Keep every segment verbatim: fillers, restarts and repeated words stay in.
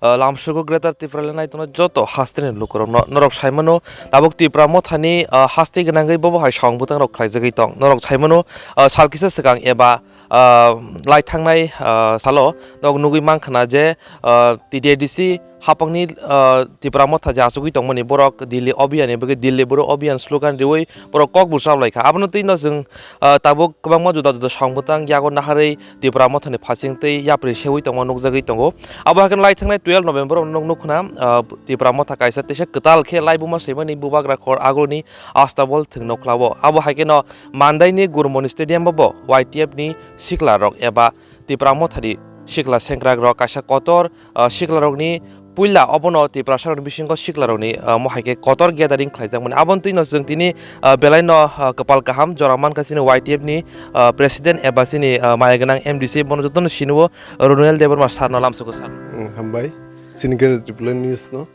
Ah, lamsugo Greater Tipraland nai tongna joto hasteni lukurokno norok saimano, tabuk Tipra Mothani, ah, haste gwnangwi bobo hai song bwtangrok khlaijagwi tong. Norok saimano, ah, sal kisa swkang eba, ah, lai thangnai, ah, salo nok nugwi mankha na je, ah, T T A D C hapangni, ah, Tipra Motha je achugwi tongmani borok Delhi obiyani bagwi, Delhi Boro obiyan slogan riwi borok kok buchab lai kha. Abono twi no chwng, ah, tabuk kwbangma juda juda song bwtang yago naharwi Tipra Mothani phasing tei yapri sewi tongma nukjagwi tongo. Abo haikhe lai thangnai twelve November o nuk nukhna, ah, Tipra Motha kaisa teisa kwtal khe laibuma swimani bubagra khor agoni Astabol thwngno khlao. Abo haikhe no Mandaini Gurmoni Stadium o bo Y T F ni sikla rok eba Tipra Mothani sikla sengkrak rok kaisa kotor, ah, sikla rokni puila obono Tiprasa rokni bisingo sikla rokni, ah, mo haikhe kotor gathering khlaijak mani. Aboni twi no chwng tini, ah, belai no, ah, kwpal kaham jora mankha chini Y T F ni, ah, president eba chini, ah, maya gwnang M D C bono jotono sinio Ronel Debbarma sir no lamsugo sir. Mm, hambai. Chini Greater Tipraland news no.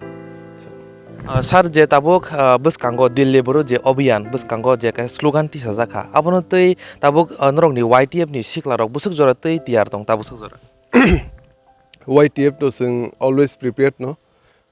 Ah, sir, je tabuk, ah, bwskango Delhi Boro je obiyan bwskango je kaisa slogan tisajak kha, abono twi tabuk, ah, norokni Y T F ni sikla rok bwswk jora twi tiyar tong ta bwswk jora? Y T F to chwng always prepared no.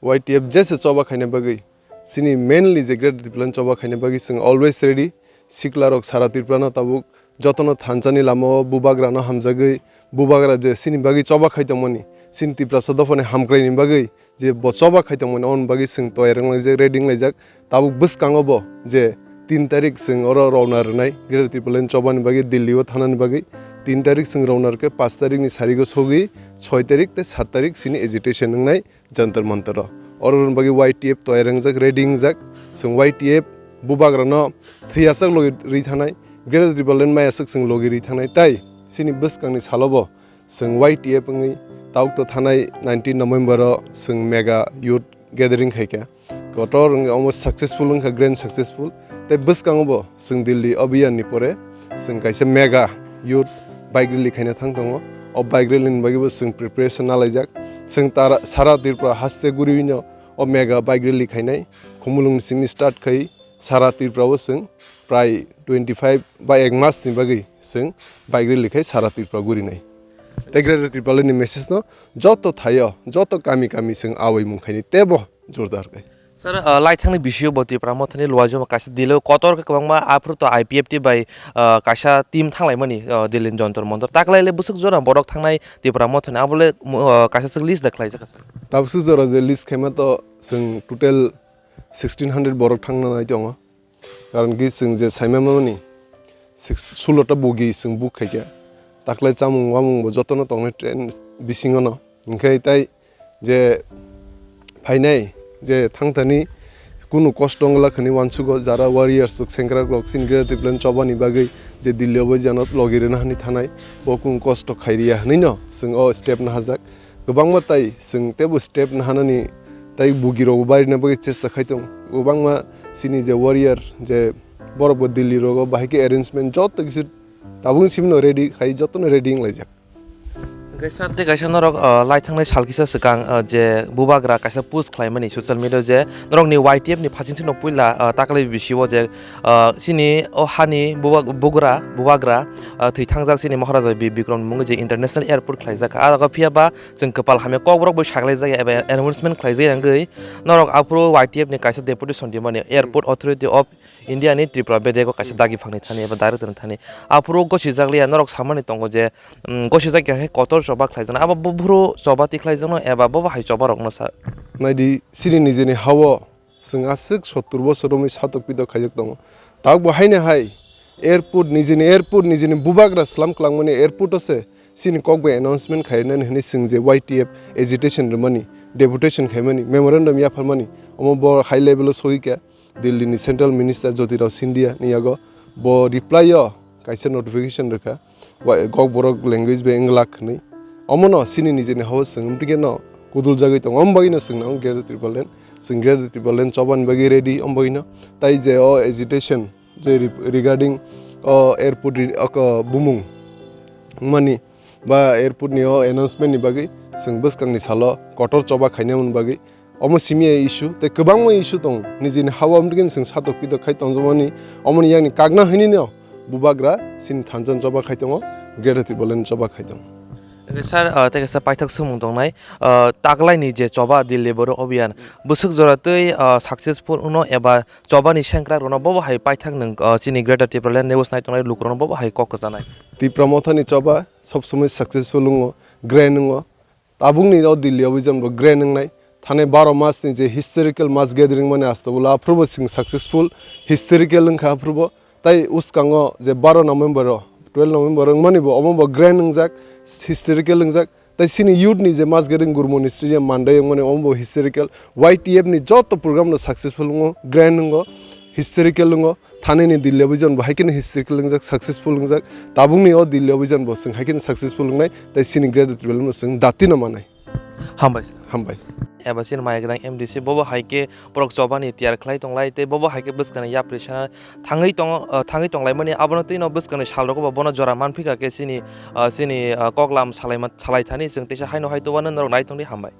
Y T F jesa choba khaina bagwi, chini mainly je Greater Tipraland choba khaina bagwi chwng always ready. Sikla rok sara Tripura no tabuk jotono thansa ni lama o bubagra no hamjagwi, bubagra je chini bagwi choba khai tongmani, chini Tiprasa dopha ni hamkrai ni bagwi je bo choba khai tongmani, aboni bagwi chwng toyar wng laijak, ready wng laijak. Tabuk bwskango bo je tin tarik chwng oro rwna rwnai, Greater Tipraland choba ni bagwi, Delhi o thana ni bagwi. Tin tarik chwng rwna rwkhe, panch tarik ni sarigo sogwi, soi tarik tei sat tarik chini agitation wngnai. Jantar Mantar o. Oro rwna bagwi Y T F toyar wngjak, ready wngjak. Chwng Y T F bubagra no thwi aswk logi rwi thanai, Greater Tipraland mai aswk chwng logi rwi thanai. Tai chini bwskang ni salo bo chwng Y T F wngwi tabuk to thanai nineteen November o chwng mega youth gathering khai kha. Kotor wngwi omo successful wngkha, grand successful. Tei bwskango bo chwng Delhi obiyan ni pore chwng kaisa mega youth bike rally khaina thang tongo. O bike rally ni bagwi bo chwng preparation nalaijak. Chwng tara, sara Tripura haste guriwi no o mega bike rally khainai. Khumulwng ni simi start khai sara Tripura o chwng prai twenty five ba ek mas ni bagwi chwng bike rally khai sara Tripura gurinai. Tei Greater Tipraland ni message no joto thaio, joto kami kami chwng awi mung khainai tebo jordar khai. Sir, uh, laithangni bisio bo Tipra Mothani luaijuma kaisa Delhi o kotor khe kwbangma aphuru to I P F T bai, uh, kaisa team thanglaimani, uh, Delhi ni Jantar Mantar. Taklaile bwswk jora borok thangnai Tipra Mothani, abole, uh, kaisa swk list da khlaijak sir. Tabuk swk jora je list khaima to chwng total sixteen hundred borok thangna nai tongo. Karon ki chwng je saima mani six, sulo ta bogi chwng book khaikha. Taklai chamung wamung bo jotono tongnai train bisingo no. Hinkhe tai je phainai je thangthani kunu kosto wngla khani uansugo jara warriors rok sengkrak rok chini Greater Tipraland chobani bagwi je Delhi o bai jano logi rwna hani thanai bo kunu kosto khairiya hwnwi no chwng o step nahajak. Kwbangma tai chwng teibo step nahanani tai bugirokbo barina bagwi chesta khai tongo. Kwbangma chini je warrior je borokbo Delhi rogo bahai khe arrangement joto kisu tabukni simino ready khai jotono ready wnglaijak. Hwnkhe sir tei kaisa norok, uh, laithangnai sal kisa swkang, uh, je bubagra kaisa post khlaimani social media o je norokni Y T F ni phasing sino puila, uh, taklai bisio je, uh, chini o hani bubag-, bugra, bubagra, uh, thwi thangjak chini Maharaja Bir Bikram ni mungwi je international airport khlaijak kha. Ah jaga phiya ba chwng kwpal hamya kokborok bai saklaijak ya eba announcement khlaijak ya wngwi norok aphuru Y T F ni kaisa deputation rimani Airport Authority of India ni Tripura bedego kaisa dagi phangni thani eba director ni thani. Aphuru gosijakliya norok samani tongo je, um, gosijak ya khe kotor choba khlaijaknai. Abo buphuru choba tikhlaijakno eba bobo hai choba rokno sa. Naidi chini nijini hao chwng aswk sottur bosor romwi satok pitok khaijak tongo. Tabukbo haino hai airport nijini airport nijini bubagra swlam kwlangmani airport o se chini kok bai announcement khainani hwnwi chwng je Y T F agitation rwmani, deputation khaimani, memorandum yapharmani, omo bo high level o sogwi kha. Delhi ni Central Minister Jyotirao Scindia ni yago bo reply o kaisa notification rwkha, wa-, Kokborok language bai wngwlak hwnwi. Omono chini nijini hao chwng amtwi khe no kuduljagwi tongo, omo bagwi no chwng nang Greater Tipraland, chwng Greater Tipraland chobani bagwi ready, omo bagwi no. Tai je o agitation je re-, regarding o airport re-, o bumung wngmani ba airport ni o announcement ni bagwi chwng bwskang ni salo kotor choba khainai mani bagwi. Omo simi ya issue, tei kwbangma issue tongo. Nijini hao amtwi khe chwng satok pitok khai tongjakmani, omoni yakni kakna hwnwi no bubagra chini thansa ni choba khai tongo, Greater Tipraland ni choba khai tongo. Hwnkhe sir, ah, tei kaisa paithak swngmung tongnai, ah, taklaini je choba Delhi borok abhiyan bwswk jora twi, ah, successful wngno eba chobani sengkrak rwno bobo hai paithak nwng, ah, chini Greater Tipraland news nai tongnai lukurokno bobo hai kok kwchanai? Tipra Mothani choba sob somoi successful wngo, grand wngo. Tabukni o Delhi o bijan bo grand wngnai. Thani baro mas ni je historical mass gathering mani asto bwla aphuru bo chwng successful, historical wngkha aphuru bo. Tai uskango je baro November o, twelve November wngmani bo omo bo grand wngjak, historical wngjak. Tai chini youth ni je mass gathering Gurmoni Stadium Mandai wngmani omo bo historical. Y T F ni joto program no successful wngo, grand wngo, historical wngo. Thani ni Delhi o bijan bo hai kheno historical wngjak, successful wngjak. Tabukni o Delhi o bijan bo chwng hai kheno successful wngnai, tai chini Greater Tipraland no chwng dati no manai. Hambai sir. Hambai. Eba chini maya gwnang M D C bobo hai khe borok chobani tiyar khlai tonglai tei bobo hai khe bwskangni yapri sana thangwi tongo, ah, thangwi tonglaimani abono twino bwskangni salrogo bo bono jora manphika khe chini, ah, chini, ah, koklam salaima-, salaithani chwng teisa haino hai tubano norok nai tongdi. Hambai.